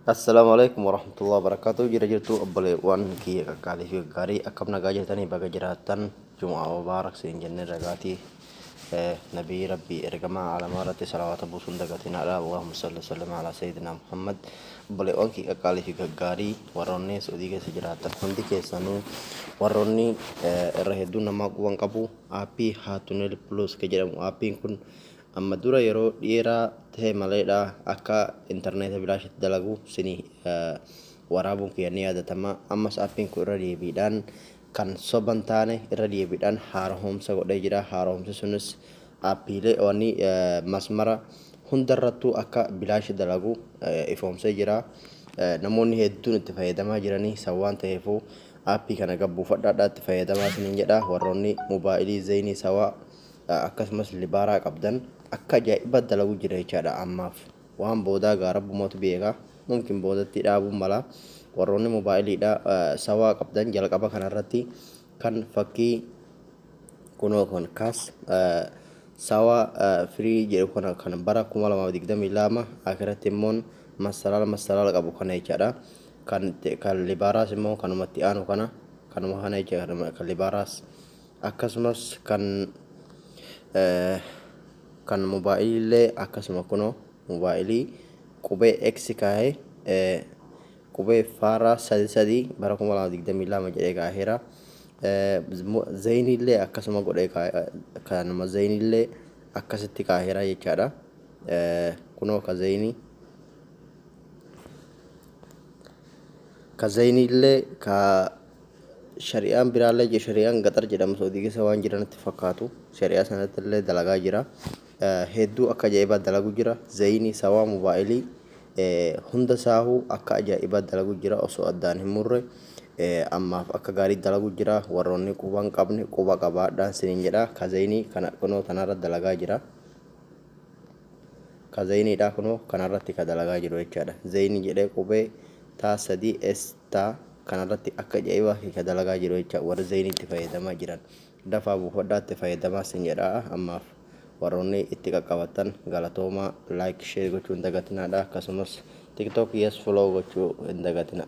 Assalaamu alaikum warahmatullahi wabarakatuh. Jira jirtu obboleewwan kiyya qaqqaalii fi gaggaarii, akkam nagaa jirtanii? Baga jiraattan. Jumu'aa mubaarak siin jennee ragaatii nabii rabbii ergamaa alamaa irratti salawaata buusuun dagatinaadha. Allahumma salli sallim ala sayyidina Muhammad. Obboleewwan kiyya qaqqaalii fi gaggaarii, warroonni Saudii keessa jiraattan hundi keessanuu, warroonni irra hedduun namaa quban qabu aappii Haatunel Plus ka jedhamu, aappiin kun amma dura yeroo dheeraa ta'e maleedha akka intarneeta bilaashitti dalagu sini waraabuun kiyya ni yaadatama. Ammas aappiin kun irra deebiidhaan kan soban taane irra deebiidhaan haaromsa godhee jira. Haaromsi sunis aappiilee wanni masmara hundarrattuu akka bilaashi dalagu ifoomsee jira. Namoonni hedduun itti fayyadamaa jiranii san waan ta'eefuu aappii kana gabbuufadhaadhaa itti fayyadamaa isiniin jedha. Warroonni mobaayilii Zayinii, Sawaa akkasumas Libaaraa qabdan akka ajaa'iba dalagu jira jechaadha. Ammaaf waan boodaa gaa rabbumatu beeka, mumkin boodatti dhaabuun mala. Warroonni mobaayiliidha Sawaa qabdan jalqaba kanarratti kan fakkii kunoo kan kaas Sawaa firii jedhu kana kan bara 2022 akiratti immoo masalaala masalaala qabu kana jechaadha. Kan Libaaraas immoo kanumatti aanu kana, kanuma kana jecha. Kan Libaaraas akkasumas kan mobaayilii akkasuma kunoo mobaayilii qubee X kaahee qubee faaraa 3 3 bara 2022 jedhee kaaheera. Zayiniillee akkasuma godhee, kanuma Zayiniillee akkasitti kaaheera jechaadha. Kunoo ka Zayinii, ka Zayiniillee, ka shari'aan biraallee, shari'aan Gaxar jedhamu Saudii keessa waan jiranitti fakkaatu, shari'aa sanatti illee dalagaa jira. Hedduu akka ajaa'ibaa dalagu jira. Zayinii, Sawaa, mobaayilii hunda saahuu akka ajaa'ibaa dalagu jira osoo addaan hin murre. Ammaaf akka gaarii dalagu jira. Warroonni quba hin qabne quba qabaadhaan siniin jedha. Ka Zayinii kana kunoo tanarra dalagaa jira. Ka Zayiniidha, kunoo kanarratti ka dalagaa jiru jechaadha. Zayinii jedhee qubee taa 3 s taa kanarratti akka ajaa'ibaa ka dalagaa jiru jecha. Warri Zayinii itti fayyadamaa jiran dafaa buufadhaa itti fayyadamaa sin jedha. Ammaaf warroonni itti qaqqabatan galatoomaa. Like, share gochuu hin dagatinaadha. Akkasumas TikTok yes follow gochuu hin dagatina.